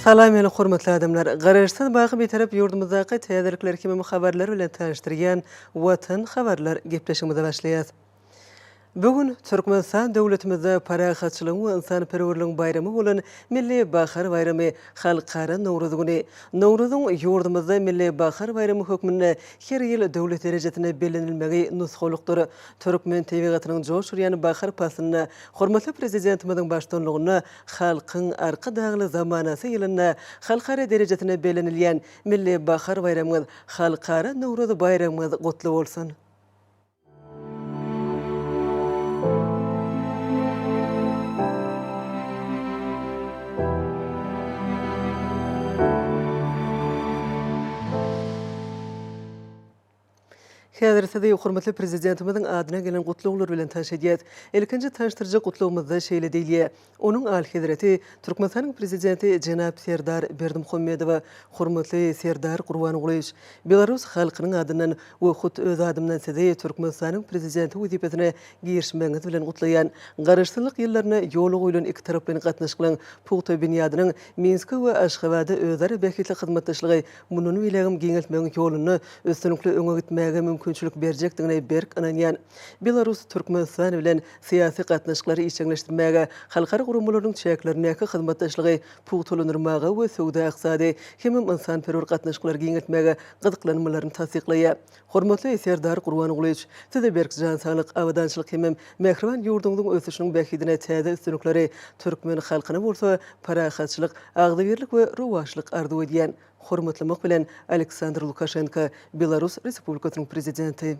Salam meni hormatly adamlar! Garaşsyz baky Bitarap ýurdumyzdaky täzelikler hemem habarlar bilen tanyşdyrýan Watan habarlar gepleşigimize başlaýas. Bu gün Türkmenistan döwletimizde parahatçylygyň we ynsanperwerligiň baýramy bolan Milli bahar baýramy, Halkara Nowruz güni. Nowruzyň ýurdumyzda Milli bahar baýramy hökmünde her ýyl döwlet derejesinde bellenilmegi nusgalykdyr. Türkmen tebigatynyň joş urýan bahar paslynda hormatly Prezidentimiziň baştutanlygynda Halkyň Arkadagly zamanasy ýylynda halkara derejesinde bellenilýän Milli bahar baýramyňyz, Halkara Nowruz baýramyňyz gutly bolsun! Häzir sizi hormatly Prezidentimiziň adyna gelen gutlaglar bilen tanyş edýäs. Ilkinji tanyşdyryjy gutlagymyzda şeýle diýilýär, Onuň Alyhezreti, Türkmenistanyň Prezidenti jenap Serdar Berdimuhamedowa, Hormatly Serdar Gurbangulyýewiç, belarus halkynyň adyndan we hut öz adymdan Sizi Türkmenistanyň Prezidenti wezipesine girişmegiňiz bilen gutlaýan. Garaşsyzlyk ýyllarynda ýola goýlan ikitaraplaýyn gatnaşyklaryň pugta binýadynyň Minske we Aşgabada özara bähbitli hyzmatdaşlygy mundan beýlägem giňeltmegiň ýolunda üstünlikli öňe gitmäge mümkinçilik berjekdigine berk ynanýan. Belarus Türkmenistan bilen syýasy gatnaşyklary işjeňleşdirmäge, halkara guramalarynyň çäklerindäki hyzmatdaşlygy pugtalandyrmaga we söwda-ykdysady hemem ynsanperwer gatnaşyklary giňeltmäge gyzyklanmalaryny tassyklaýar. Hormatly Serdar Gurbangulyýewiç, Size berk jan saglyk, abadançylyk hemem mähriban ýurduňyzyň ösüşiniň bähbidine täze üstünlikleri, türkmen halkyna bolsa parahatçylyk, agzybirlik we rowaçlyk arzuw edýän. Hormatlamak bilen, Aleksandr Lukaşenko, Belarus Respublikasynyň Prezidenti.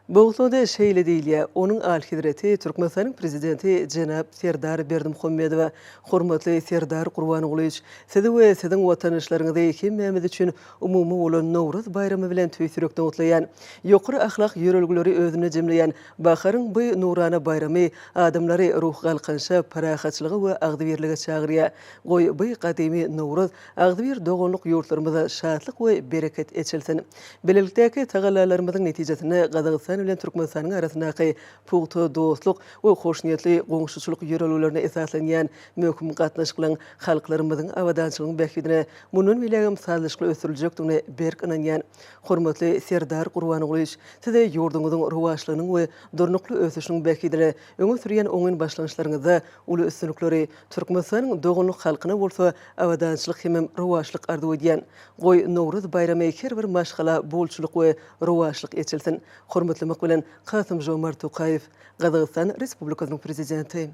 Bu gutlagda şeýle diýilýär, Onuň Alyhezreti, Türkmenistanyň Prezidenti jenap Serdar Berdimuhamedowa, Hormatly Serdar Gurbangulyýewiç, Sizi we Siziň watandaşlaryňyzy hemmämiz üçin umumy bolan Nowruz baýramy bilen tüýs ýürekden gutlaýan. Ýokary ahlak ýörelgeleri özünde jemleýän baharyň bu nurana baýramy adamlary ruhy galkynyşa, parahatçylyga we agzybirlige çagyrýar. Goý, bu gadymy Nowruz agzybir doganlyk ýurtlarymyza şatlyk we bereket eçilsin! Bilelikdäki tagallalarymyzyň netijesinde Gazagystan bilen Türkmenistanyň arasyndaky pugta dostluk we hoşniýetli goňşuçylyk ýörelgelerine esaslanýan möhüm gatnaşyklaryň halklarymyzyň abadançylygynyň bähbidine mundan beýlägem sazlaşykly ösdüriljekdigine berk ynanýan. Hormatly Serdar Gurbangulyýewiç, Size ýurduňyzyň rowaçlygynyň we durnukly ösüşiniň bähbidine öňe sürýän oňyn başlangyçlaryňyzda uly üstünlikleri, Türkmenistanyň doganlyk halkyna bolsa abadançylyk hemem rowaçlyk arzuw edýän. Goý, Nowruz baýramy her bir maşgala bolçulyk we rowaçlyk eçilsin! Hormatlamak bilen, Kasym-Žomart Tokaýew, Gazagystan Respublikasynyň Prezidenti.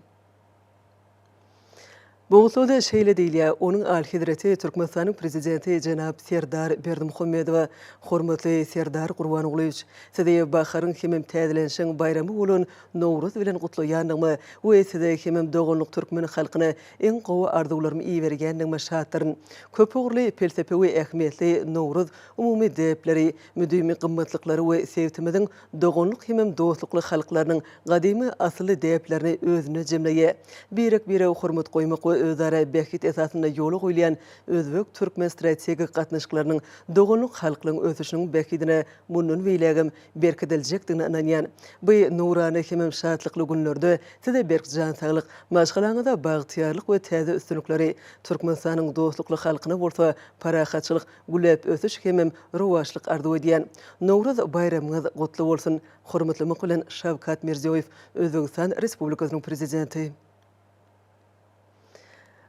Bu gutlagda şeýle diýilýär, Onuň Alyhezreti Türkmenistanyň Prezidenti jenap Serdar Berdimuhamedowa, Hormatly Serdar Gurbangulyýewiç, Sizi baharyň hemem täzelenişiň baýramy bolan Nowruz bilen gutlaýandygyma we Size hemem doganlyk türkmen halkyna iň gowy arzuwlarymy iberýändigime şatdyryn. Köpugurly pelsepewi ähmiýetli Nowruz umumy däpleri, müdimi gymmatlyklary we sebitimiziň doganlyk hemem dostlukly halklarynyň gadymy asylly däplerini özünde jemleýär. Birek-birege hormat goýmak we özara bähbit esasynda ýola goýulýan özbek-türkmen strategik gatnaşyklarynyň doganlyk halklaryň ösüşiniň bähbidine mundan beýlägem berkidiljekdigine ynanýan. Bu nurana hemem şatlykly günlerde Size berk jan saglyk, maşgalaňyza bagtyýarlyk we täze üstünlikleri, Türkmenistanyň dostlukly halkyna bolsa parahatçylyk, gülläp ösüş hemem rowaçlyk arzuw edýän. Nowruz baýramyňyz gutly bolsun! Hormatlamak bilen Şawkat Mirziýoýew, Özbegistan Respublikasynyň Prezidenti.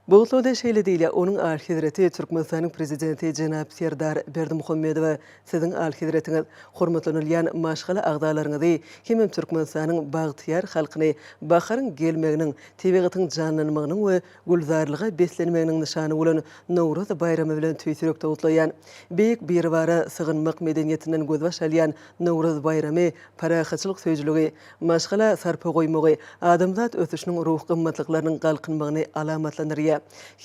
Bu gutlagda şeýle diýilýär, Onuň Alyhezreti Türkmenistanyň Prezidenti jenap Serdar Berdimuhamedowa Siziň Alyhezretiňiz, hormatlanylýan maşgala agzalaryňyzy hemem Türkmenistanyň bagtyýar halkyny baharyň gelmeginiň, tebigatyň janlanmagynyň we gülzarlyga beslenmeginiň nyşany bolan Nowruz baýramy bilen tüýs ýürekden gutlaýan. Beýik Biribara sygynmak medeniýetinden gözbaş alýan Nowruz baýramy parahatçylyk söýüjiligi, maşgala sarpa goýmagy, adamzat ösüşiniň ruhy gymmatlyklarynyň galkynmagyny alamatlandyrýar.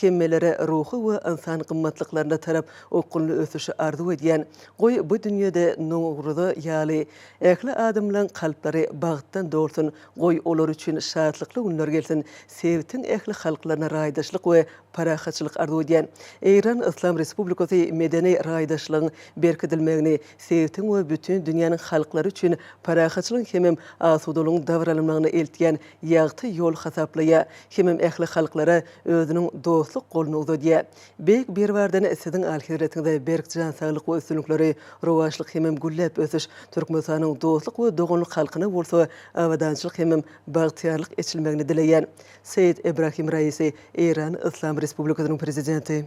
Hemmelere ruhy we ynsan gymmatlyklaryna tarap okgunly ösüşi arzuw edýän, goý, bu dünýede Nowruza ýaly ähli adamlaň kalplary bagtdan dolsun, goý, olar üçin şatlykly günler gelsin, sebitiň ähli halklaryna raýdaşlyk we parahatçylyk arzuw edýän. Eýran Yslam Respublikasy medeni raýdaşlygyň berkidilmegini, sebitiň we bütin dünýäniň halklary üçin parahatçylygyň hemem asudalygyň dabaralanmagyna eltýän ýagty ýol hasaplaýar hemem ähli halklara özüniň. özüniň dostluk goluny uzadýar. Beýik Biribardan Siziň Alyhezretiňize berk jan saglyk we üstünlikleri, rowaçlyk hemem gülläp ösüş, Türkmenistanyň dostluk we doganlyk halkyna bolsa abadançylyk hemem bagtyýarlyk eçilmegini dileýän. Seýed Ebrahim Raisi, Eýran Yslam Respublikasynyň Prezidenti.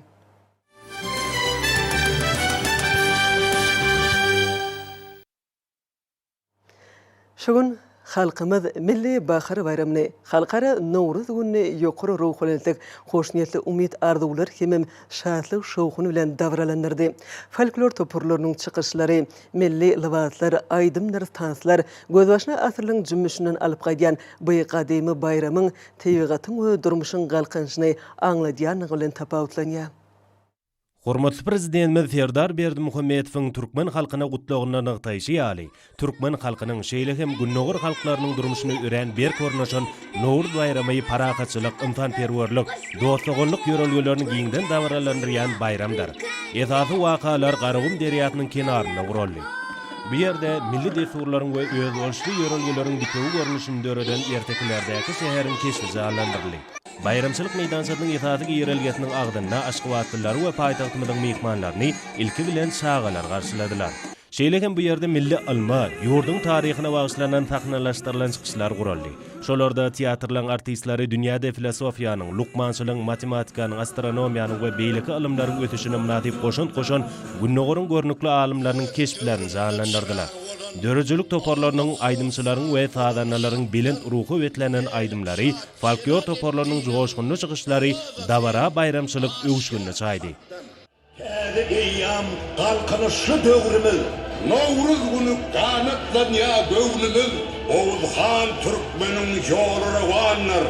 Şu gün halkymyz Milli bahar baýramyny, Halkara Nowruz gününi ýokary ruhubelentlik, hoşniýetli umyt-arzuwlar hemem şatlyk-şowhun bilen dabaralandyrdy. Folklor toparlarynyň çykyşlary, milli lybaslar, aýdymdyr tanslar gözbaşyny asyrlaryň jümmüşinden alyp gaýdýan bu gadymy baýramyň tebigatyň we durmuşyň galkynyşyny aňladýanlygy bilen tapawutlanýar. Hormatly Prezidentimiz Serdar Berdimuhamedowyň türkmen halkyna gutlagynda nygtaýşy ýaly, türkmen halkynyň, şeýle hem gündogar halklarynyň durmuşyna örän berk ornaşan Nowruz baýramy parahatçylyk, ynsanperwerlik, dost-doganlyk ýörelgelerini giňden dabaralandyrýan baýramdyr. Esasy wakalar Garagum derýasynyň kenarynda guraldy. Bu ýerde milli dessurlaryň we özboluşly ýörelgeleriň bitewi görnüşini döreden ertekilerdäki şäheriň keşbi janlandyryldy. Baýramçylyk meýdançasynyň esasy girelgesiniň agzynda aşgabatlylary we paýtagtymyzyň myhmanlaryny ilki bilen çagalar garşyladylar. Şeýle hem bu ýerde milli ylma, ýurduň taryhyna bagyşlanan sahnalaşdyrylan çykyşlar guraldy. Şolarda teatrlaryň artistleri dünýäde filosofiýanyň, lukmançylygyň, matematikanyň, astronomiýanyň we beýleki ylymlaryň ösüşine mynasyp goşant goşan Gündogaryň görnükli alymlarynyň keşplerini janlandyrdylar. Döredijilik toparlarynyň, aýdymçylaryň we sazandalaryň belent ruha beslenen aýdymlary Folklor toparlarynyň joşgunly çykyşlary dabara baýramçylyk öwüşginini çaýdy. Täze eýýam Galkynyşly döwrümiz. Nowruz güni ganatlanýar göwnümiz. Oguz han türkmeniň ýoly rowandyr.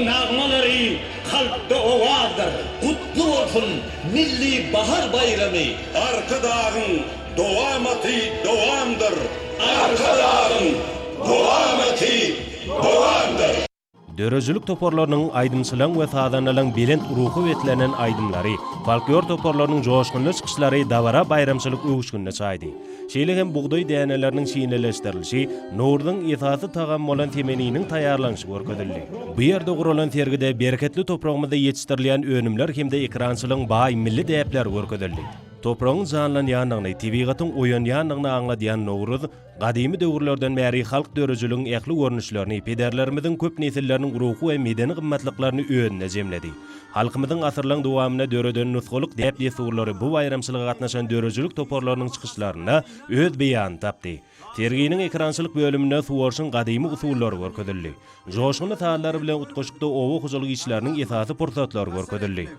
Nagmalary kalpda owazdyr. Gutly bolsun Milli bahar baýramy! Arkadagyň dowamaty dowamdyr. Arkadagyň dowamaty dowamdyr. Döredijilik toparlarynyň, aýdymçylaryň we sazandalaryň belent ruha beslenen aýdymlary, folklor toparlarynyň joşgunly çykyşlary dabara baýramçylyk öwüşginini çaýdy. Şeýle hem bugdaý däneleriniň şineleşdirilişi, Nowruzyň esasy tagamy bolan semeniniň taýýarlanyşy görkezildi. Bu ýerde guralan sergide bereketli topragymyzda ýetişdirilýän önümler hem-de ekerançylygyň baý milli däpleri görkezildi. Topragyň janlanýandygyny, tebigatyň oýanýandygyny aňladýan Nowruz Gadymy döwürlerden bäri halk döredijiligiň ähli görnüşlerini, pederlerimiziň köp nesilleriniň ruhy we medeni gymmatlyklaryny özünde jemledi. Halkymyzyň asyrlaryň dowamynda döreden nusgalyk däp-dessurlary bu baýramçylyga gatnaşan döredijilik toparlarynyň çykyşlarynda öz beýanyny tapdy. Serginiň ekrançylyk bölüminde suwaryşyň gadymy usullary görkezildi. Joşgunly sazlar bilen utgaşykda oba hojalyk işleriniň esasy pursatlary görkezildi.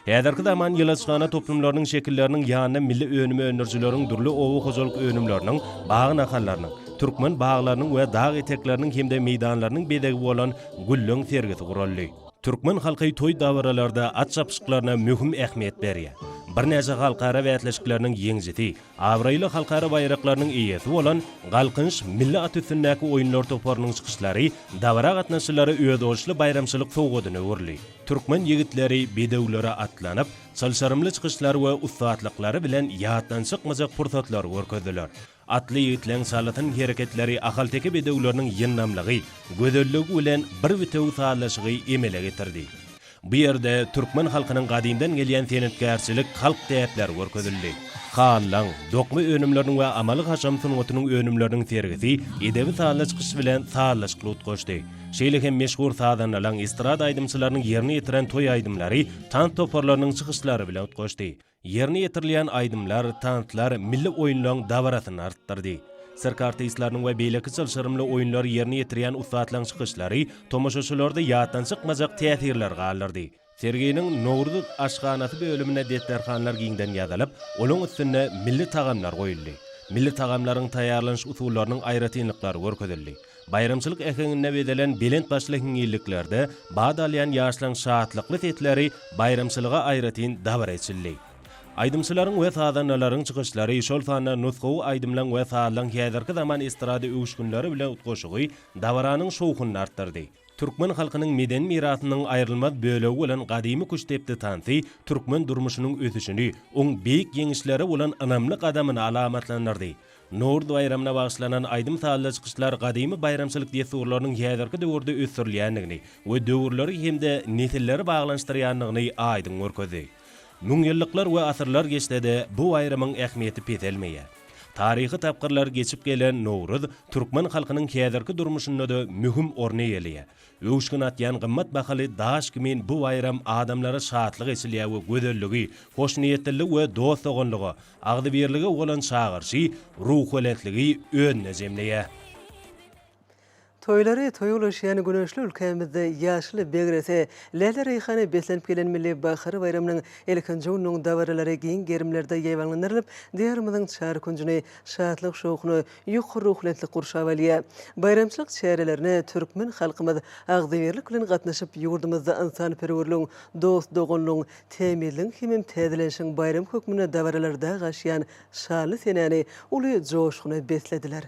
Häzirki zaman ýyladyşhana toplumlarynyň şekilleriniň ýanyna milli önüm öndürijileriň dürli oba hojalyk önümleriniň, bag nahallarynyň, türkmen baglarynyň we dag etekleriniň hem-de meýdanlarynyň bezegi bolan gülleň sergisi guraldy. Türkmen halky toý-dabaralarda at çapyşyklaryna möhüm ähmiýet berýär. Birnäçe halkara bäsleşikleriniň ýeňijisi, abraýly halkara baýraklarynyň eýesi bolan Galkynyş milli at üstündäki oýunlar toparynyň çykyşlary dabara gatnaşyjylara özboluşly baýramçylyk sowgadyna öwrüldi. Türkmen ýigitleri bedewlere atlanyp, çylşyrymly çykyşlary we ussatlyklary bilen ýatdan çykmajak pursatlary görkezdiler. Atly ýigitleň çalasyn hereketleri ahalteke bedewleriniň ýyndamlygy, gözelligi bilen bir bitewi sazlaşygy emele getirdi. Bu ýerde türkmen halkynyň gadymdan gelýän senetkärçilik halk däpleri görkezildi. Halylaň, dokma önümleriniň we amaly-haşam sungatynyň önümleriniň sergisi edebi-sazly çykyş bilen sazlaşykly utgaşdy. Şeýle hem meşhur sazandalaryň, estrada aýdymçylarynyň ýerine ýetiren toý aýdymlary tans toparlarynyň çykyşlary bilen utgaşdy. Ýerine ýetirilýän aýdymlar, tanslar milli oýunlaryň dabarasyny artdyrdy. Sirk artistleriniň we beýleki çylşyrymly oýunlary ýerine ýetirýän ussatlaryň çykyşlary tomaşaçylarda ýatdan çykmajak täsirleri galdyrdy. Serginiň Nowruz aşhanasy bölüminde desterhanlar giňden ýazylyp, olaň üstünde milli tagamlar goýuldy. Milli tagamlaryň taýýarlanyş usullarynyň aýratynlyklary görkezildi. Baýramçylyk äheňinde bezelen belent başly hiňňilliklerde bat alýan ýaşlaryň şatlykly sesleri baýramçylyga aýratyn dabara eçildi. Aýdymçylaryň we sazandalaryň çykyşlary, şol sanda nusgawy aýdymlaryň we sazlaryň häzirki zaman estrada öwüşginleri bilen utgaşygy dabaranyň şowhunyny artdyrdy. Türkmen halkynyň medeni mirasynyň aýrylmaz bölegi bolan gadymy küştdepdi tansy türkmen durmuşynyň ösüşini, oň beýik ýeňişlere bolan ynamly gadamyny alamatlandyrdy. Nowruz baýramyna bagyşlanan aýdym-sazly çykyşlar gadymy baýramçylyk dessurlarynyň häzirki döwürde ösdürilýändigini we döwürleri hem-de nesilleri baglanyşdyrýandygyny aýdyň görkezdi. Müňýyllyklar we asyrlar geçse-de, bu baýramyň ähmiýeti peselmeýär. Taryhy tapgyrlary geçip gelen Nowruz türkmen halkynyň häzirki durmuşynda-da möhüm orny eýeleýär. Öwüşgin atýan gymmat bahaly daş kimin bu baýram adamlara şatlyk eçilýär we gözelligi, hoşniýetliligi we dost-doganlyga, agzybirlige bolan çagyryşy, ruhubelentligi özünde jemleýär. Toýlary toýa ulaşýan güneşli ülkämizde ýaşyl begrese, läle-reýhana beslenip gelen Milli bahar baýramynyň ilkinji gününiň dabaralary giň gerimlerde ýaýbaňlandyrylyp, Diýarymyzyň çar künjüni şatlyk-şowhuna, ýokary ruhubelentlik gurşap alýar. Baýramçylyk çärelerine türkmen halkymyz agzybirlik bilen gatnaşyp, ýurdumyzda ynsanperwerligiň, dost-doganlygyň, tämizligiň hemem täzelenişiň baýramy hökmünde dabaralarda gaşýan şanly senäni uly joşguna beslediler.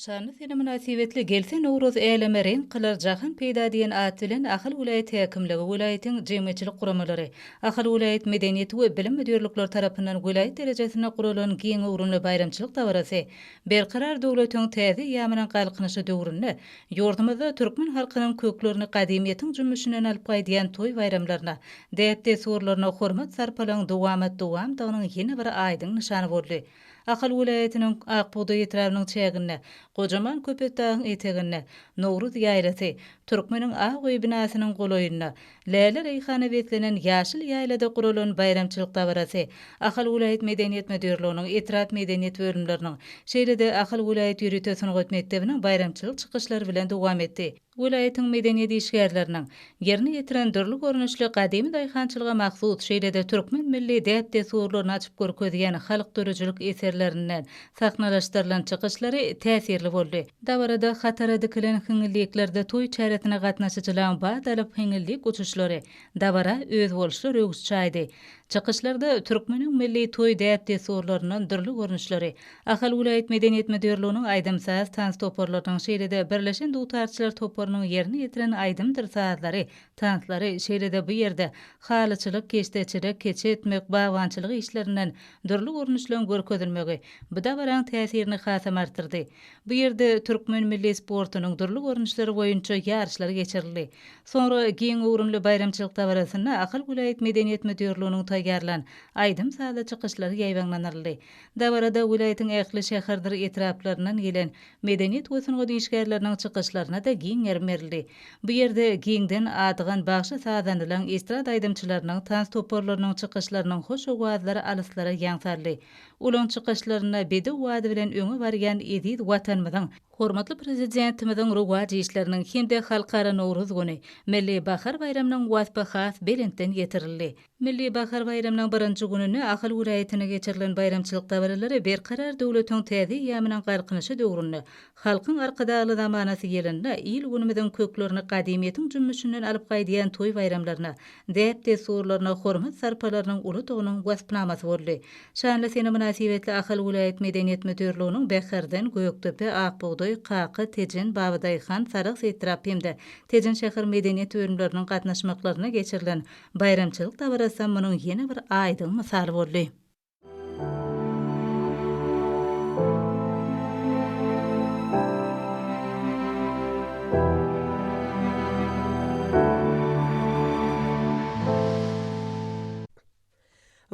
Şanly sene mynasybetli Gelse Nowruz äleme reňk kylar jahan peýda diýen at bilen Ahal welaýat häkimligi, welaýatyň jemgyýetçilik guramalary, Ahal welaýat medeniýet we bilim müdirlikleri tarapyndan welaýat derejesinde guralan giň göwrümli baýramçylyk dabarasy Berkarar döwletiň täze eýýamynyň Galkynyşy döwründe ýurdumyzda türkmen halkynyň köklerini gadymyýetiň jümmüşinden alyp gaýdýan toý-baýramlaryna, däp-dessurlaryna hormat-sarpalaryň dowamat-dowamdygynyň ýene bir aýdyň nyşany boldy. Ahal welaýatynyň Ak bugdaý etrabynyň çäginde, gojaman Köpetdagyň eteginde, Nowruz ýaýlasy, Türkmeniň ak öýi binasynyň golaýynda, Läle-reýhana beslenen ýaşyl ýaýlada guralan baýramçylyk dabarasy Ahal welaýat medeniýet müdirliginiň, etrap medeniýet bölümleriniň, şeýle-de Ahal welaýat ýörite sungat mekdebiniň baýramçylyk çykyşlary bilen dowam etdi. Welaýatyň medeniýet işgärleriniň ýerine ýetiren dürli görnüşli gadymy daýhançylyga mahsus, şeýle-de türkmen milli däp-dessurlaryny açyp görkezýän halk döredijilik eserlerinden sahnalaşdyrylan çykyşlary täsirli boldy. Dabarada hatara dikilen hiňňilliklerde toý çäresine gatnaşyjylaň bat alyp hiňňillik uçuşlary dabara özboluşly röwüş çaýdy. Çykyşlarda türkmeniň milli toý däp-dessurlaryndan dürli görnüşleri, Ahal welaýat medeniýet müdirliginiň aýdym-saz tans toparlarynyň, şeýle-de Birleşen dutarçylar toparynyň ýerine ýetiren aýdymdyr sazlary, tanslary, şeýle-de bu ýerde halyçylyk, keşdeçilik, keçe etmek, bagbançylyk işlerinden dürli görnüşleň görkezilmegi bu dabaraň täsirini hasam artdyrdy. Bu ýerde türkmen milli sportunyň dürli görnüşleri boýunça ýaryşlar geçirildi. Soňra giň göwrümli baýramçylyk dabarasynda Ahal welaýat medeniýet müdirliginiň taýýarlan aýdym-sazly çykyşlary ýaýbaňlanyryldy. Dabarada welaýatyň ähli şäherdir etraplaryndan gelen medeniýet we sungat işgärleriniň çykyşlaryna-da giň gerim berildi. Bu ýerde giňden adygan bagşy-sazandalaň, estrada aýdymçylarynyň, tans toparlarynyň çykyşlarynyň hoş owazlary alyslara ýaň saldy. Olaň çykyşlarynda bedew ady bilen öňe barýan eziz Watanymyzyň, hormatly Prezidentimiziň rowaç işleriniň hem-de Halkara Nowruz güni, Milli bahar baýramynyň waspy has belentden ýetirildi. Milli bahar baýramynyň birinji gününde Ahal welaýatynda geçirilen baýramçylyk dabaralary Berkarar döwletiň täze eýýamynyň Galkynyşy döwründe Halkyň Arkadagly zamanasy ýylynda il-günümiziň köklerini gadymyýetiň jümmüşinden alyp gaýdýan toý-baýramlaryna, däp-dessurlaryna hormat-sarpalarynyň uludygynyň waspnamasy boldy. Şanly sene mynasybetli Ahal welaýat medeniýet müdirliginiň Bäherden, Gökdepe, Ak bugdaý, Kaka, Tejen, Babadaýhan, Sarahs etrap hem-de Tejen şäher medeniýet bölümleriniň gatnaşmaklarynda geçirilen Baýramçylyk dabarasy munuň ýene bir aýdyň mysaly boldy.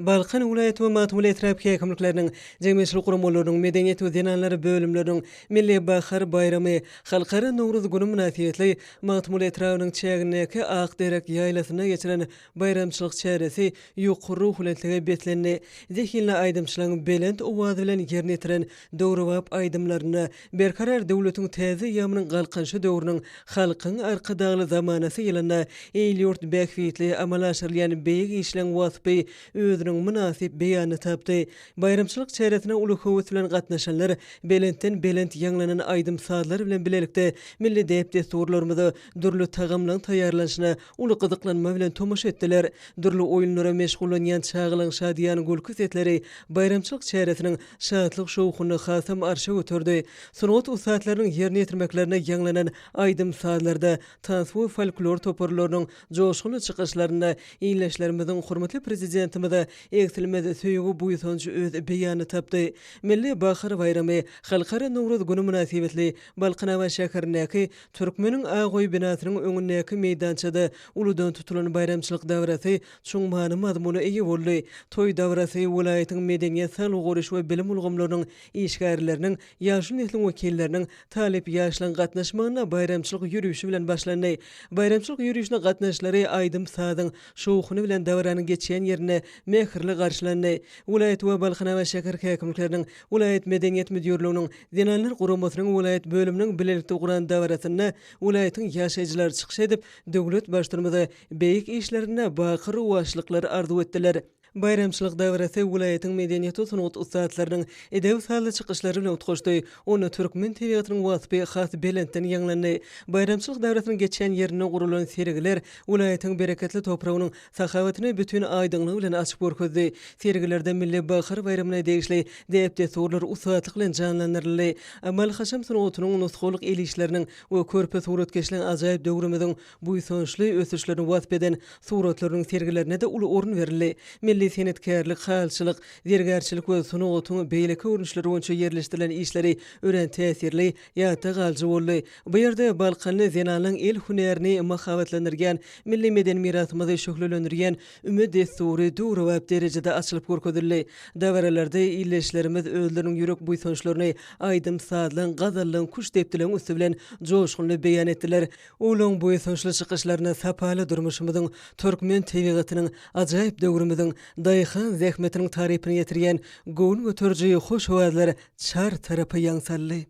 Balkan welaýaty we Magtymguly etrap häkimlikleriniň, jemgyýetçilik guramalarynyň, medeniýet we zenanlar bölümleriniň Milli bahar baýramy, Halkara Nowruz güni mynasybetli Magtymguly etrabynyň çägindäki Ak derek ýaýlasynda geçiren baýramçylyk çäresi ýokary ruhubelentlige beslendi. Zehinli aýdymçylaryň belent owazy bilen ýerine ýetiren döwrebap aýdymlarynda Berkarar döwletiň täze eýýamynyň Galkynyşy döwrüniň Halkyň Arkadagly zamanasy ýylynda il-ýurt bähbitli amala aşyrylýan beýik işleň waspy özüniň. özüniň mynasyp beýanyny tapdy. Baýramçylyk çäresine uly höwes bilen gatnaşanlar belentden-belent ýaňlanan aýdym-sazlar bilen bilelikde milli däp-dessurlarymyza, dürli tagamlaryň taýýarlanyşyna uly gyzyklanma bilen tomaşa etdiler. Dürli oýunlara meşgullanýan çagalaryň şadyýan gülki sesleri baýramçylyk çäresiniň şatlyk-şowhunyny hasam arşa göterdi. Sungat ussatlarynyň ýerine ýetirmeklerinde ýaňlanan aýdym-sazlarda, tans we folklor toparlarynyň joşgunly çykyşlarynda ildeşlerimiziň hormatly Prezidentimize egsilmez söýgi-buýsanjy öz beýanyny tapdy. Milli bahar baýramy, Halkara Nowruz güni mynasybetli Balkanabat şäherindäki Türkmeniň ak öýi binasynyň öňündäki meýdançada uludan tutulan baýramçylyk dabarasy çuň many-mazmuna eýe boldy. Toý dabarasy welaýatyň medeniýet, saglygy goraýyş we bilim ulgamlarynyň işgärleriniň, ýaşuly nesliň wekilleriniň, talyp ýaşlaryň gatnaşmagynda baýramçylyk ýörişi bilen başlandy. Baýramçylyk ýörişine gatnaşyjylary aýdym-sazyň şowhuny bilen dabaranyň geçýän ýerinde mähirli garşylandy. Welaýat we Balkanabat şäher häkimlikleriniň, welaýat medeniýet müdirliginiň, Zenanlar guramasynyň welaýat bölüminiň bilelikde guran dabarasynda welaýatyň ýaşaýjylary çykyş edip, döwlet Baştutanymyza beýik işlerinde baky rowaçlyklar arzuw etdiler. Baýramçylyk dabarasy welaýatyň medeniýet we sungat ussatlarynyň edebi-sazly çykyşlary bilen utgaşdy. Onda türkmen tebigatynyň waspy has belentden ýaňlandy. Baýramçylyk dabarasynyň geçýän ýerinde guralan sergiler welaýatyň bereketli topragynyň Sahawatyny bütin aýdyňlygy bilen açyp görkezdi. Sergilerde milli bahar baýramyna degişli däp-dessurlar ussatlyk bilen janlandyryldy. Amaly-haşam sungatynyň nusgalyk el işleriniň we körpe suratkeşligiň ajaýyp döwrümiziň buýsançly ösüşlerini wasp eden suratlarynyň sergilerine-de uly orun berildi. Milli senetkärlik, halyçylyk, zergärçilik we sungatyň beýleki görnüşleri boýunça ýerleşdirilen işleri örän täsirli, ýatda galyjy boldy. Bu ýerde balkanly zenanlaryň el hünärini mahabatlandyrýan, milli medeni mirasymyzy şöhlelendirýän üme dessury döwrebap derejede açylyp görkezildi. Dabaralarda ildeşlerimiz özleriniň ýürek buýsançlaryny aýdym-sazlaryň, gazallaryň, küştdepdileriň üsti bilen joşgunly beýan etdiler. Olaryň buýsançly çykyşlarynda sapaly durmuşymyzyň, türkmen tebigatynyň, ajaýyp döwrümiziň, daýhan zähmetiniň tarypyny ýetirýän göwün göteriji hoş owazlar çar tarapa ýaň saldy.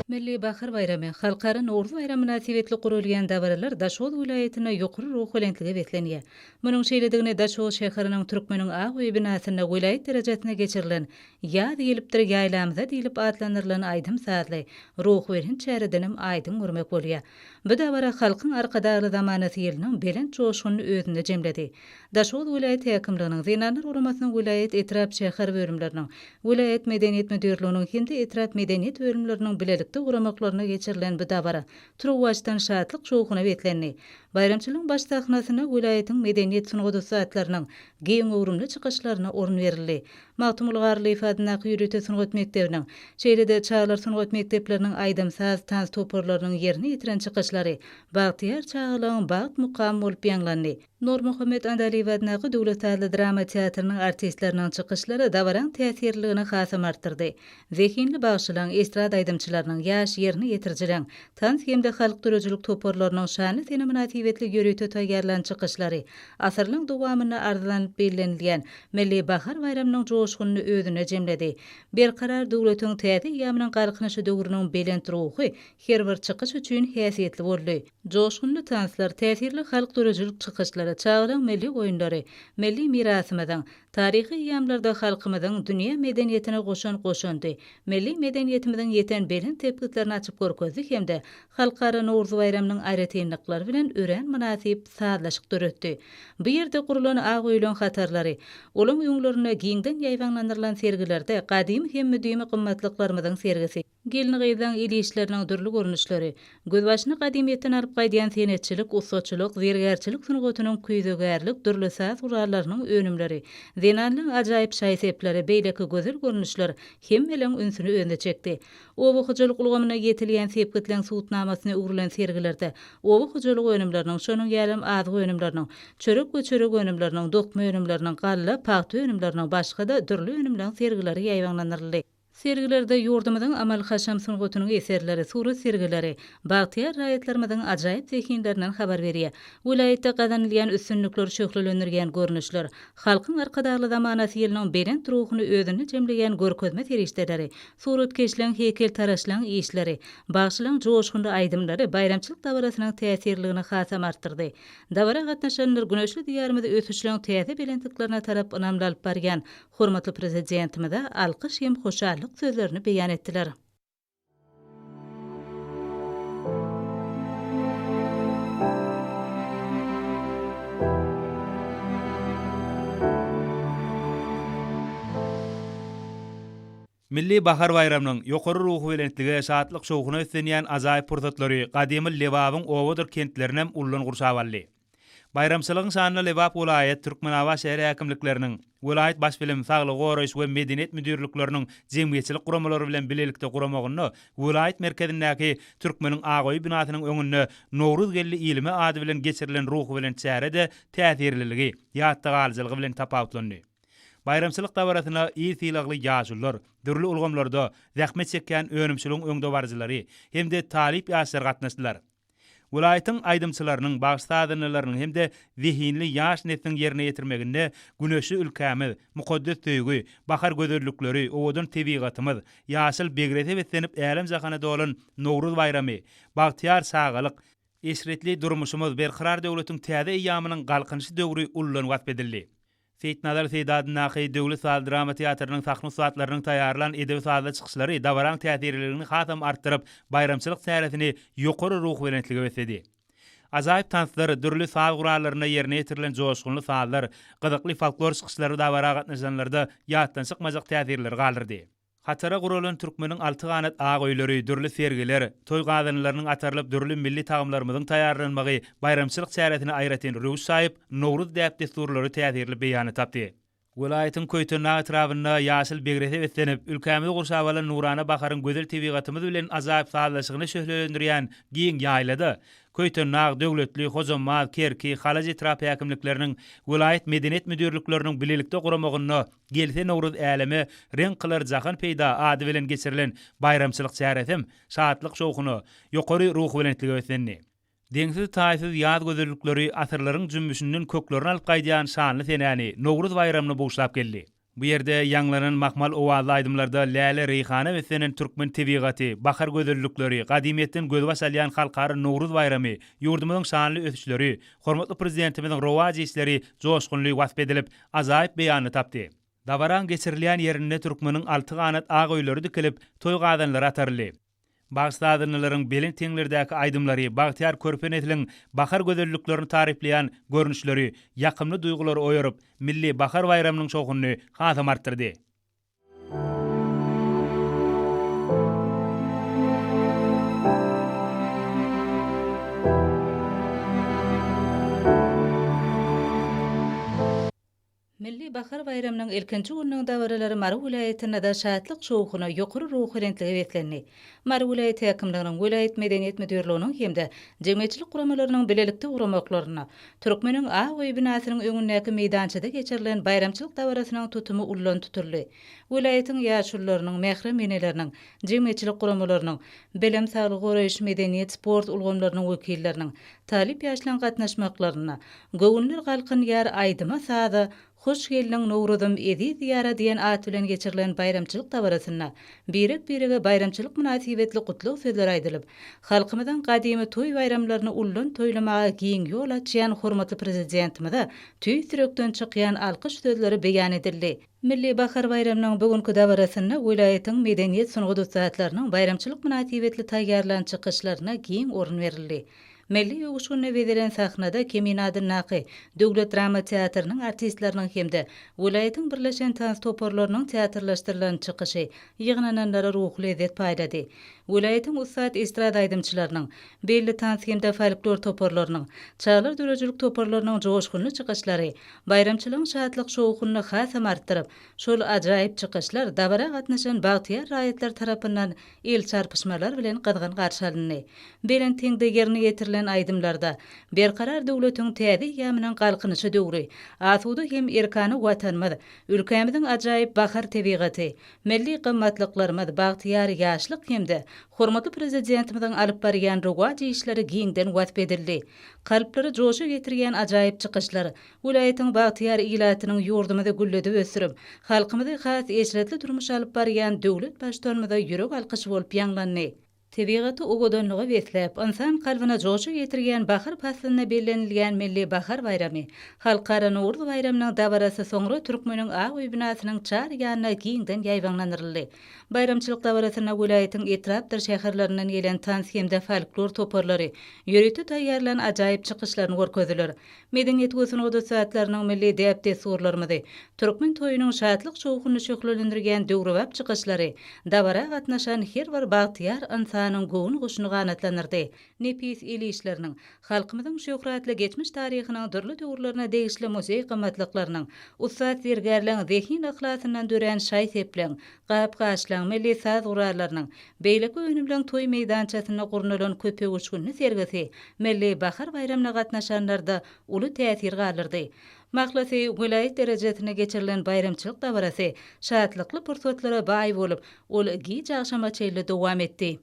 Milli bahar baýramy, Halkara Nowruz baýramy mynasybetli guralýan dabaralar Daşoguz welaýatynda ýokary ruhubelentlige beslenýär. Munuň şeýledigini Daşoguz şäheriniň Türkmeniň ak öýi binasynda welaýat derejesinde geçirilen Ýaz gelipdir ýaýlamyza diýlip atlandyrylan aýdym-sazly, ruhubelent çäredenem aýdyň görmek bolýar. Bu dabara Halkyň Arkadagly zamanasy ýylynyň belent joşgunyny özünde jemledi. Daşoguz welaýat häkimliginiň, Zenanlar guramasynyň welaýat, etrap, şäher bölümleriniň, welaýat medeniýet müdirliginiň hem-de etrap medeniýet bölümleriniň bilelikde guramaklarynda geçirilen bu dabara turuwbaşdan şatlyk-şowhuna beslendi. Baýramçylygyň baş sahnasynda welaýatyň medeniýet, sungat ussatlarynyň giň göwrümli çykyşlaryna orun berildi. Magtymguly Garlyýew adyndaky ýörite sungat mekdebiniň, şeýle-de çagalar sungat mekdepleriniň aýdym-saz, tans toparlarynyň ýerine ýetiren çykyşlary bagtyýar çagalygyň bagt mukamy bolup ýaňlandy. Nurmuhammet Andalyýew adyndaky Döwlet sazly drama teatrynyň artistleriniň çykyşlary dabaraň täsirliligini hasam artdyrdy. Zehinli bagşylaryň, estrada aýdymçylarynyň, ýaş ýerine ýetirijileriň, tans hem-de halk döredijilik toparlarynyň şanly sene mynasybetli ýörite taýýarlan çykyşlary asyrlaryň dowamynda arzylanyp bellenilýän Milli bahar baýramynyň joşgunyny özünde jemledi. Berkarar döwletiň täze eýýamynyň Galkynyşy döwrüniň belent ruhy her bir çykyş üçin häsiýetli boldy. Joşgunly tanslar, täsirli halk döredijilik çykyşlary, çagalaň milli oýunlary, milli mirasymyzyň, taryhy eýýamlarda halkymyzyň dünýä medeniýetine goşan goşandy, milli medeniýetimiziň ýeten belent sepgitlerini açyp görkezdi hem-de Halkara Nowruz baýramynyň aýratynlyklary bilen örän mynasyp sazlaşyk döretdi. Bu ýerde gurulan ak öýleň hatarlary, olaň öňlerinde giňden ýaýbaňlandyrylan sergilerde gadymy hem müdimi gymmatlyklarymyzyň sergisi, gelin-gyzlaň el işleriniň dürli görnüşleri, gözbaşyny gadymyýetden alyp gaýdýan senetçilik, ussaçylyk, zergärçilik sungatynyň küýzegärlik, dürli saz gurallarynyň önümleri, zenanlaň ajaýyp şaý-sepleri, beýleki gözel görnüşler hemmeleň ünsüni özüne çekdi. Oba hojalyk ulgamynda ýetilýän sepgitleň subutnamasyna öwrülen sergilerde oba hojalyk önümleriniň, şonuň ýalam azyk önümleriniň, çörek we çörek önümleriniň, dokma önümleriniň, galla, pagta önümleriniň, başga-da dürli önümleň sergileri ýaýbaňlandyryldy. Sergilerde ýurdumyzyň amaly-haşam sungatynyň eserleri, surat sergileri bagtyýar raýatlarymyzyň ajaýyp zehinlerinden habar berýär. Welaýatda gazanylýan üstünlikleri şöhlelendirýän görnüşler, Halkyň Arkadagly zamanasy ýylynyň belent ruhuny özünde jemleýän görkezme serişdeleri, suratkeşleň, heýkeltaraşlaň işleri, bagşylaň joşgunly aýdymlary baýramçylyk dabarasynyň täsirliligini hasam artdyrdy. Dabara gatnaşanlar güneşli Diýarymyzy ösüşleň täze belentliklerine tarap ynamly alyp barýan hormatly Prezidentimize alkyş hem hoşallyk sözlerini beýan etdiler. Milli bahar baýramynyň ýokary ruhubelentlige, şatlyk-şowhuna beslenýän ajaýyp pursatlary gadymy Lebabyň obadyr kentlerinem ullan gurşap aldy. Baýramçylygyň şanyna Lebap welaýat, Türkmenabat şäher häkimlikleriniň, welaýat Baş bilim, saglygy goraýyş we medeniýet müdirlikleriniň jemgyýetçilik guramalary bilen bilelikde guramagynda welaýat merkezindäki Türkmeniň ak öýi binasynyň öňünde Nowruz geldi ilime ady bilen geçirilen ruhubelent çäre-de täsirliligi, ýatda galyjylygy bilen tapawutlandy. Baýramçylyk dabarasyna il sylagly ýaşulular, dürli ulgamlarda zähmet çekýän önümçiligiň öňdebaryjylary hem-de talyp ýaşlar gatnaşdylar. Welaýatyň aýdymçylarynyň, bagşy-sazandalarynyň hem-de zehinli ýaş nesliň ýerine ýetirmeginde güneşli ülkämiz, mukaddes söýgi, bahar gözellikleri, owadan tebigatymyz, ýaşyl begrese beslenip älem-jahana dolan Nowruz baýramy, bagtyýar çagalyk, eşretli durmuşymyz, Berkarar döwletiň täze eýýamynyň Galkynyşy döwri uludan wasp edildi. Seýitnazar Seýdi adyndaky Döwlet saz-drama teatrynyň sahna ussatlarynyň taýýarlan edebi-sazly çykyşlary dabaraň täsirliligini hasam artdyryp, baýramçylyk çäresini ýokary ruhubelentlige besledi. Ajaýyp tanslar, dürli saz gurallarynda ýerine ýetirilen joşgunly sazlar, gyzykly folklor çykyşlary dabara gatnaşanlarda ýatdan çykmajak täsirleri galdyrdy. Hatara guralan türkmeniň alty ganat ak öýleri, dürli sergiler, toý gazanlarynyň atarylyp dürli milli tagamlarymyzyň taýýarlanmagy baýramçylyk çäresine aýratyn röwüş çaýyp, Nowruz däp-dessurlary täsirli beýanyny tapdy. Welaýatyň Köýtendag etrabynda ýaşyl begrese beslenip, ülkämizi gurşap alan nurana baharyň gözel tebigatymyz bilen ajaýyp sazlaşygyny şöhlelendirýän giň ýaýlada Köýtendag, Döwletli, Hojambaz, Kerki, Halaç etrap häkimlikleriniň, welaýat medeniýet müdirlikleriniň bilelikde guramagynda Gelse Nowruz äleme, reňk kylar jahan peýda ady bilen geçirilen baýramçylyk çäresem şatlyk-şowhuna, ýokary ruhubelentlige beslendi. Deňsiz-taýsyz ýaz gözellikleri asyrlaryň jümmüşinden köklerini alyp gaýdýan şanly senäni, Nowruz baýramyny buşlap geldi. Bu ýerde ýaňlanan mahmal owazly aýdymlarda läle-reýhana beslenen türkmen tebigaty, bahar gözellikleri, gadymyýetden gözbaş alýan Halkara Nowruz baýramy, ýurdumyzyň şanly ösüşleri, hormatly Prezidentimiziň rowaç işleri joşgunly wasp edilip, ajaýyp beýanyny tapdy. Dabaraň geçirilýän ýerinde türkmeniň alty ganat ak öýleri dikilip, toý gazanlary ataryldy. Bagşy-sazandalaryň belent heňlerdäki aýdymlary, bagtyýar körpe nesliň bahar gözelliklerini taryplaýan görnüşleri ýakymly duýgulary oýaryp, Milli bahar baýramynyň şowhunyny hasam artdyrdy. Milli bahar baýramynyň ilkinji gününiň dabaralary Mary welaýatynda-da şatlyk-şowhuna, ýokary ruhubelentlige beslendi. Mary welaýat häkimliginiň, welaýat medeniýet müdirliginiň hem-de jemgyýetçilik guramalarynyň bilelikde guramaklarynda Türkmeniň ak öýi binasynyň öňündäki meýdançada geçirilen baýramçylyk dabarasynyň tutumy ullan tutuldy. Welaýatyň ýaşulularynyň, mährem eneleriniň, jemgyýetçilik guramalarynyň, bilim, saglygy goraýyş, medeniýet, sport ulgamlarynyň wekilleriniň, talyp ýaşlaryň gatnaşmaklarynda Göwünler galkynýar aýdyma-saza, Hoş geldiň, Nowruzym, eziz Diýara diýen at bilen geçirilen baýramçylyk dabarasynda birek-birege baýramçylyk mynasybetli gutlag sözleri aýdylyp, halkymyzyň gadymy toý-baýramlaryny ullan toýlamaga giň ýol açýan hormatly Prezidentimize tüýs ýürekden çykýan alkyş sözleri beýan edildi. Milli bahar baýramynyň bu günki dabarasynda welaýatyň medeniýet-sungat ussatlarynyň baýramçylyk mynasybetli taýýarlan çykyşlaryna giň orun berildi. Milli öwüşginde bezelen sahnada Kemine adyndaky Döwlet drama teatrynyň artistleriniň hem-de welaýatyň birleşen tans toparlarynyň teatrlaşdyrylan çykyşy ýygnananlara ruhy lezzet paýlady. Welaýatyň ussat estrada aýdymçylarynyň, belli tans hem-de folklor toparlarynyň, çagalar döredijilik toparlarynyň joşgunly çykyşlary baýramçylygyň şatlyk-şowhunyny hasam artdyryp, şol ajaýyp çykyşlar dabara gatnaşan bagtyýar raýatlar tarapyndan el çarpyşmalar bilen gyzgyn garşy alyndy. Belent heňde ýerine ýetirilen aýdymlarda Berkarar döwletiň täze eýýamynyň Galkynyşy döwri, asuda hem erkana Watanymyz, ülkämiziň ajaýyp bahar tebigaty, milli gymmatlyklarymyz, bagtyýar ýaşlyk hem-de hormatly Prezidentimiziň alyp barýan rowaç işleri giňden wasp edildi. Kalplary joşa getirýän ajaýyp çykyşlar welaýatyň bagtyýar ilatynyň ýurdumyzy gülledip ösdürip, halkymyzy has eşretli durmuşa alyp barýan döwlet Baştutanymyza ýürek alkyşy bolup ýaňlandy. Tebigaty owadanlyga besläp, ynsan kalbyna joşa getirýän bahar paslynda bellenilýän Milli bahar baýramy, Halkara Nowruz baýramynyň dabarasy soňra Türkmeniň ak öý binasynyň çar ýanyna giňden ýaýbaňlandyryldy. Baýramçylyk dabarasynda welaýatyň etrapdyr şäherlerinden gelen tans hem-de folklor toparlary ýörite taýýarlan ajaýyp çykyşlaryny görkezdiler. Medeniýet we sungat ussatlarynyň milli däp-dessurlarymyzy, türkmen toýunyň şatlyk-şowhunyny şöhlelendirýän döwrebap çykyşlary dabara gatnaşan her bir bagtyýar ynsanyň göwün guşuny ganatlandyrdy. Nepis el işleriniň, halkymyzyň şöhratly geçmiş taryhynyň dürli döwürlerine degişli muzeý gymmatlyklarynyň, ussat zergärleň zehin-yhlasyndan dörän şaý-sepleň, gap-gaçlaň, milli saz gurallarynyň, Beýleki önümleň toý meýdançasynda gurnalan köpöwüşginli sergisi Milli bahar baýramyna gatnaşanlarda uly täsir galdyrdy. Mahlasy, welaýat derejesinde geçirilen baýramçylyk dabarasy şatlykly pursatlara baý bolup, ol giç agşama çenli dowam etdi.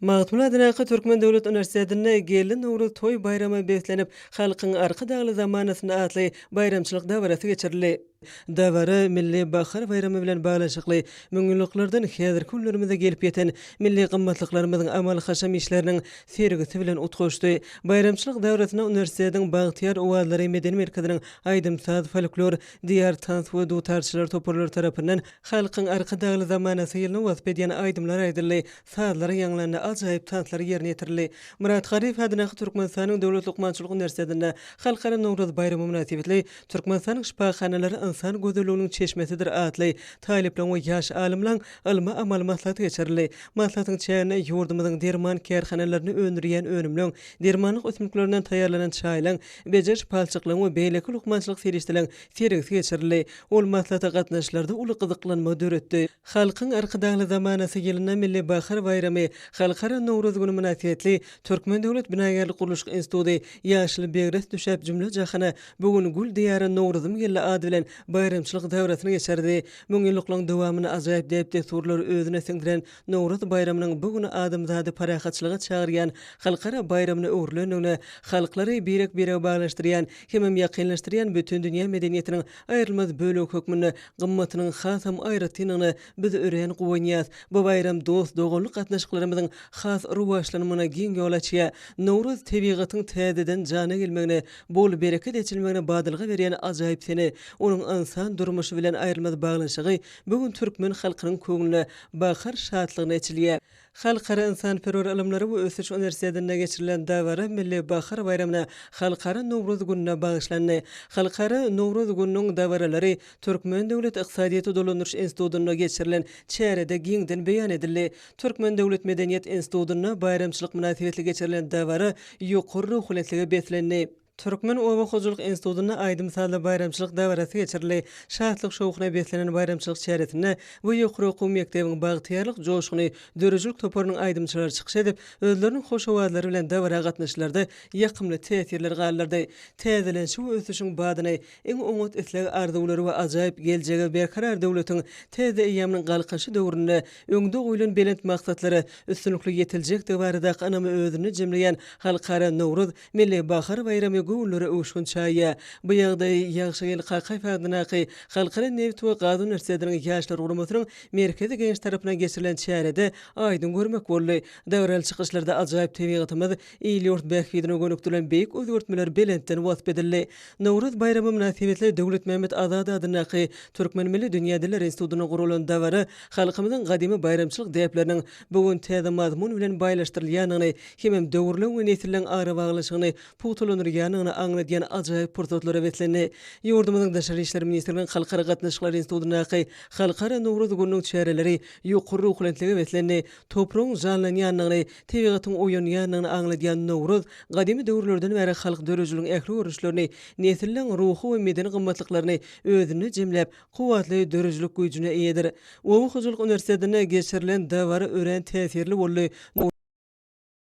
Magtymguly adyndaky Türkmen döwlet uniwersitetinde Geldi Nowruz toý baýrama beslenip, Halkyň Arkadagly zamanasynda atly baýramçylyk dabarasy geçirildi. Dabara Milli bahar baýramy bilen baglanyşykly müňýyllyklardan häzirki günlerimize gelip ýeten milli gymmatlyklarymyzyň amaly-haşam işleriniň sergisi bilen utgaşdy. Baýramçylyk dabarasynda uniwersitetiň Bagtyýar owazlary medeni merkeziniň aýdym-saz, folklor, Diýar tans we dutarçylar toparlary tarapyndan Halkyň Arkadagly zamanasy ýylyny wasp edýän aýdymlar aýdyldy. Sazlar ýaňlandy, ajaýyp tanslar ýerine ýetirildi. Myrat Garryýew adyndaky Türkmenistanyň Döwlet lukmançylyk uniwersitetinde Halkara Nowruz baýramy mynasybetli Türkmenistanyň şypahanalary ynsan gözelliginiň çeşmesidir atly talyplaryň we ýaş alymlaryň ylmy-amaly maslahaty geçirildi. Maslahatyň çäginde ýurdumyzyň derman kärhanalarynda öndürilýän önümleň, dermanlyk ösümliklerinden taýýarlanan çaýlaryň, bejeriş palçyklaryň we beýleki lukmançylyk serişdeleriň sergisi geçirildi. Ol maslahata gatnaşyjylarda uly gyzyklanma döretdi. Halkyň Arkadagly zamanasy ýylynda Milli bahar baýramy, Halkara Nowruz güni mynasybetli Türkmen döwlet binagärlik-gurluşyk instituty Ýaşyl begres düşäp jümle-jahana, bu gün gül diýara Nowruzym geldi ady bilen baýramçylyk dabarasyny geçirdi. Müňýyllyklaryň dowamynda ajaýyp däp-dessurlary özüne siňdiren Nowruz baýramynyň bu gün adamzady parahatçylyga çagyrýan halkara baýramyna öwrülendigine, halklary birek-birege baglanyşdyrýan hemem ýakynlaşdyrýan bütindünýä medeniýetiniň aýrylmaz bölegi hökmünde gymmatynyň hasam aýratyndygyna biz örän guwanýas. Bu baýram dost-doganlyk gatnaşyklarymyzyň has rowaçlanmagyna giň ýol açýar. Nowruz tebigatyň täzeden jana gelmegine, bol bereket eçilmegine badalga berýän ajaýyp sene. Onuň ynsan durmuşy bilen aýrylmaz baglanyşygy bu gün türkmen halkynyň köňlüne bahar şatlygyny eçilýär. Halkara ynsanperwer ylymlary we ösüş uniwersitetinde geçirilen dabara Milli bahar baýramyna, Halkara Nowruz gününe bagyşlandy. Halkara Nowruz gününiň dabaralary Türkmen döwlet ykdysadyýeti dolandyryş institutynda geçirilen çärede giňden beýan edildi. Türkmen döwlet medeniýet institutynda baýramçylyk mynasybetli geçirilen dabara ýokary ruhubelentlige beslendi. Türkmen oba hojalyk institutynda aýdym-sazly baýramçylyk dabarasy geçirildi. Şatlyk-şowhuna beslenen baýramçylyk çäresinde bu ýokary okuw mekdebiň Bagtyýarlyk joşguny döredijilik toparynyň aýdymçylary çykyş edip, özleriniň hoş owazlary bilen dabara gatnaşyjylarda ýakymly täsirler galdyrdy. Täzelenişiň we ösüşiň badyny, iň oňat isleg-arzuwlary we ajaýyp geljege Berkarar döwletiň täze eýýamynyň Galkynyşy döwründe öňde goýlan belent maksatlara üstünlikli ýetiljekdigi baradaky ynamy özünde jemleýän Halkara Nowruz Milli bahar baýramy göwünlere öwüşgin çaýýar. Bu ýagdaýy Ýagşygeldi Kakaýew adyndaky Halkara nebit we gaz uniwersitetiniň Ýaşlar guramasynyň Merkezi Geňeşi tarapyndan geçirilen çärede aýdyň görmek boldy. Dabaraly çykyşlarda ajaýyp tebigatymyz, il-ýurt bähbidine gönükdirilen beýik özgertmeler belentden wasp edildi. Nowruz baýramy mynasybetli Döwletmämmet Azady adyndaky Türkmen milli dünýä dilleri institutynda guralan dabara halkymyzyň gadymy baýramçylyk däpleriniň bu gün täze mazmun bilen baýlaşdyrylýandygyny hemem döwürleň we nesilleň arabaglanyşygyny pugtalandyrýandygyny. oýanýandygyny aňladýan ajaýyp pursatlara beslendi. Ýurdumyzyň Daşary işler ministrliginiň Halkara gatnaşyklary institutyndaky Halkara Nowruz gününiň çäreleri ýokary ruhubelentlige beslendi. Topragyň janlanýandygyny, tebigatyň oýanýandygyny aňladýan Nowruz gadymy döwürlerden bäri halk döredijiliginiň ähli görnüşlerini, nesilleň ruhy we medeni gymmatlyklaryny özünde jemläp, kuwwatly döredijilik güýjüne eýedir. Oba hojalyk uniwersitetinde geçirilen dabara örän täsirli boldy.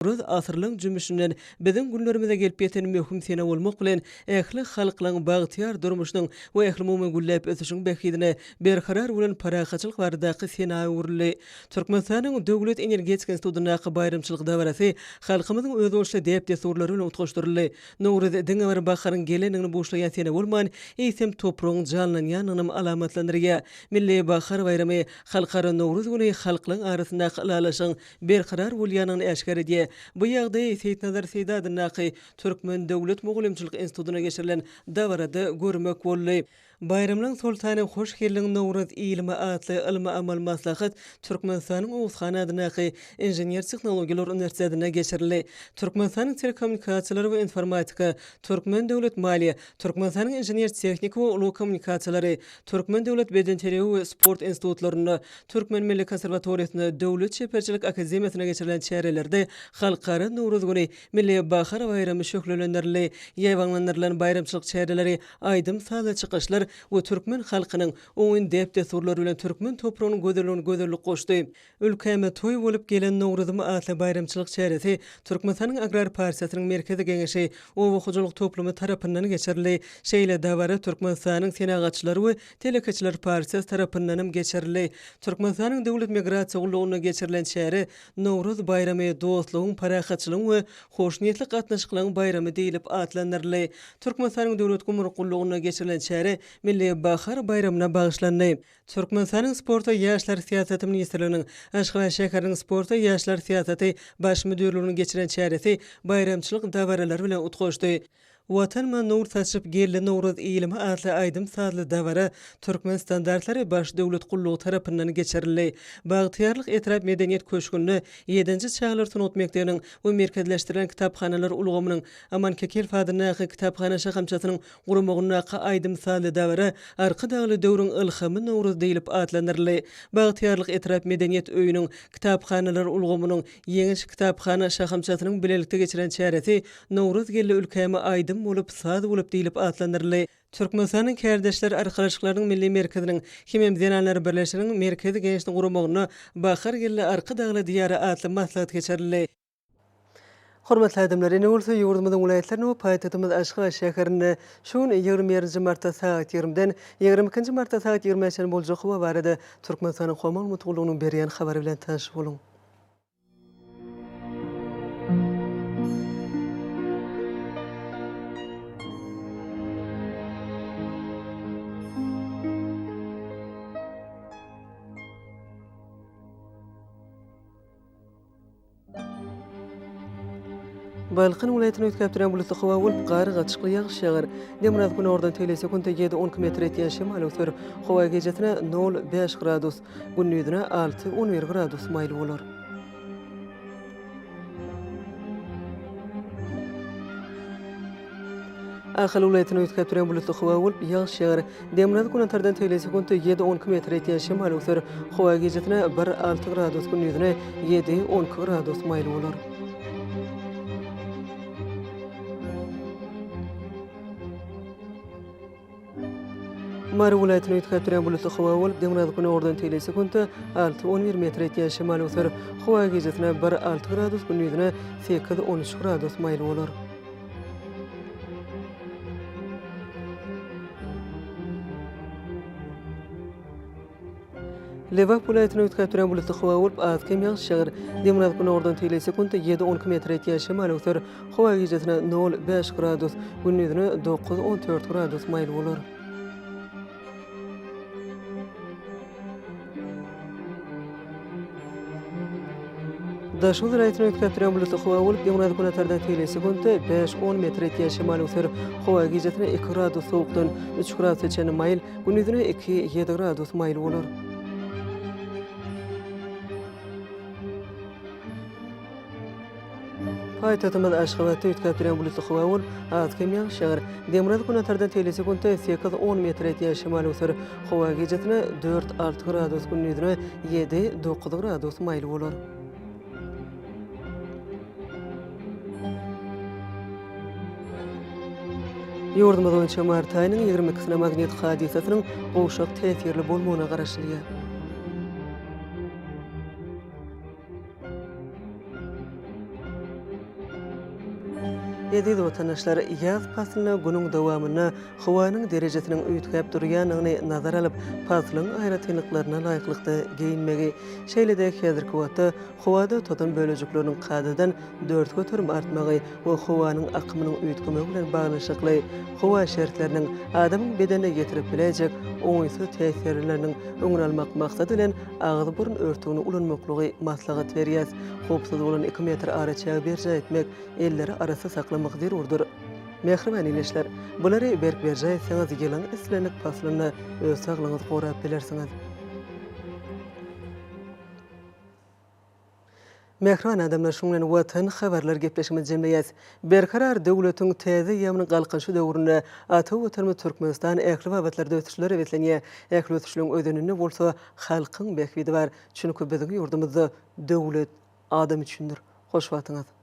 Nowruz asyrlaň jümmüşinden biziň günlerimize gelip ýeten möhüm sene bolmak bilen, ähli halklaň bagtyýar durmuşynyň we ählumumy gülläp ösüşiň bähbidine berkarar bolan parahatçylyk baradaky sena öwrüldi. Türkmenistanyň Döwlet energetika institutyndaky baýramçylyk dabarasy halkymyzyň özboluşly däp-dessurlary bilen utgaşdyryldy. Nowruz diňe bir baharyň gelendigini buşlaýan sene bolman, eýsem, topragyň janlanýandygynam alamatlandyrýar. Milli bahar baýramy, Halkara Nowruz güni halklaryň arasyndaky ylalaşygyň berkarar bolýandygyny äşgär edýär. Bu ýagdaýy Seýitnazar Seýdi adyndaky Türkmen döwlet mugallymçylyk institutynda geçirilen dabarada görmek boldy. Baýramlaň soltany hoş geldiň Nowruz ilime atly ylmy-amaly maslahat Türkmenistanyň Oguz han adyndaky Inžener-tehnologiýalar uniwersitetinde geçirildi. Türkmenistanyň Telekommunikasiýalar we informatika, Türkmen döwlet maliýe, Türkmenistanyň Inžener-tehniki we ulag kommunikasiýalary, Türkmen döwlet bedenterbiýe we sport institutlarynda, Türkmen milli konserwatoriýasynda, Döwlet çeperçilik akademiýasynda geçirilen çärelerde Halkara Nowruz güni, Milli bahar baýramy şöhlelendirildi. Ýaýbaňlandyrylan baýramçylyk çäreleri aýdym-sazly çykyşlar we türkmen halkynyň oňyn däp-dessurlary bilen türkmen topragynyň gözelligine gözellik goşdy. Ülkäme toý bolup gelen Nowruzym atly baýramçylyk çäresi Türkmenistanyň Agrar partiýasynyň Merkezi Geňeşi, Oba hojalyk toplumy tarapyndan geçirildi. Şeýle dabara Türkmenistanyň Senagatçylar we telekeçiler partiýasy tarapyndanam geçirildi. Türkmenistanyň Döwlet migrasiýa gullugynda geçirilen çäre Nowruz baýramy dostlugyň, parahatçylygyň we hoşniýetli gatnaşyklaryň baýramy diýlip atlandyryldy. Türkmenistanyň Döwlet gümrük gullugynda geçirilen çäre Milli bahar baýramyna bagyşlandy. Türkmenistanyň Sport we ýaşlar syýasaty ministrliginiň Aşgabat şäheriniň Sport we ýaşlar syýasaty Baş müdirliginiň geçiren çäresi baýramçylyk dabaralary bilen utgaşdy. Watanyma nur saçyp geldi Nowruz ilime atly aýdym-sazly dabara Türkmenstandartlary Baş döwlet gullugy tarapyndan geçirildi. Bagtyýarlyk etrap medeniýet köşgünde Ýedinji çagalar sungat mekdebiniň we merkezleşdirilen kitaphanalar ulgamynyň Aman Kekilow adyndaky kitaphana şahamçasynyň guramagyndaky aýdym-sazly dabara Arkadagly döwrüň ylhamy Nowruz diýlip atlandyryldy. Bagtyýarlyk etrap medeniýet öýüniň kitaphanalar ulgamynyň Ýeňiş kitaphana şahamçasynyň bilelikde geçiren çäresi Nowruz geldi ülkäme aýdym bolup, saz bolup diýlip atlandyryldy. Türkmenistanyň Kärdeşler arkalaşyklarynyň Milli merkeziniň hemem Zenanlar birleşiginiň Merkezi Geňeşiniň guramagynda Bahar geldi Arkadagly Diýara atly maslahat geçirildi. Hormatly adamlar, indi bolsa ýurdumyzyň welaýatlarynda we paýtagtymyz Aşgabat şäherinde şu gün ýigrimi birinji martda sagat ýigrimiden ýigrimi ikinji martda sagat ýigrimä çenli boljak howa barada Türkmenistanyň Howa maglumat gullugynyň berýän habary bilen tanyş boluň. Balkan welaýatyny üýtgäp durýan bulutly howa bolup, gar, gatyşykly ýagyş ýagar. Demirgazyk-günordan tegelek sekuntda ýedi-on iki metr etýän şemal öwser. Howa gijesine nol, bäş gradus, gündizine alty, 11 gradus maýyl bolar. Ahal welaýatynda üýtgäp durýan bulutly howa bolup, ýagyş ýagar. Demirgazyk-günortadan tegelek sekuntda ýedi-on iki metr ýetýän şemal öwser. Howa gijesine bir, alty gradus, gündizine ýedi, 12 gradus maýyl bolar. Mary welaýatynda üýtgäp durýan bulutly howa bolup, demirgazyk-günordan tegelek sekuntda alty, 11 metr ýetýän şemal öwser. Howa gijesine bir, alty gradus, gündizine sekiz, 13 gradus maýyl bolar. Lebap welaýatynda üýtgäp durýan bulutly howa bolup, az-kem ýagyş ýagar. Demirgazyk-günordan tegelek sekuntda ýedi, 12 metr ýetýän şemal öwser. Howa gijesine nol, bäş gradus, gündizine dokuz, 14 gradus maýyl bolar. Daşoguz welaýatynda üýtgäp durýan bulutly howa bolup, demirgazyk-günortadan tegelek sekuntda bäş, on metr ýetýän şemal öwser. Howa gijesine iki gradus sowukdan üç gradusa çenli maýyl, gündizine iki, ýedi gradus maýyl bolar. Paýtagtymyz Aşgabatda üýtgäp durýan bulutly howa bolup, az-kem ýagyş ýagar. Demirgazyk-günortadan teýli sekuntda sekiz-on metr etýän şemal öwser. Howa gijesine dört-alty gradus, gündizine ýedi-dokuz gradus maýyl bolar. Ýurdumyz boýunça mart aýynyň ýigrimi ikisine magnit hadysasynyň gowşak täsirli bolmagyna garaşylýar. Eziz watandaşlar, ýaz paslynda günüň dowamynda howanyň derejesiniň üýtgäp durýandygyny nazara alyp, paslyň aýratynlyklaryna laýyklykda geýinmegi, şeýle-de häzirki wagtda howada tozan bölejikleriniň kadadan 4% artmagy we howanyň akymynyň üýtgemegi bilen baglanyşykly howa şertleriniň adamyň bedenine ýetirip biläýjek oňaýsyz täsirleriniň öňüni almak maksady bilen agyz-burun örtügini ulanmaklygy maslahat berýäs. Howpsuz bolan iki metr araçägi berjaý etmek, elleri arassa saklamak zerurdyr. Mähriban ildeşler, bulary berk berjaý etseňiz, ýylyň islendik paslynda öz saglygyňyzy gorap bilersiňiz. Mähriban adamlar şunuň bilen Watan habarlar gepleşigimizi jemleýäs. Berkarar döwletiň täze eýýamynyň Galkynyşy döwründe ata Watanymyz Türkmenistan ähli babatlarda ösüşlere beslenýär. Ähli ösüşleriň özeninde bolsa halkyň bähbidi bar. Çünki biziň ýurdumyzda döwlet adam üçindir. Hoş wagtyňyz.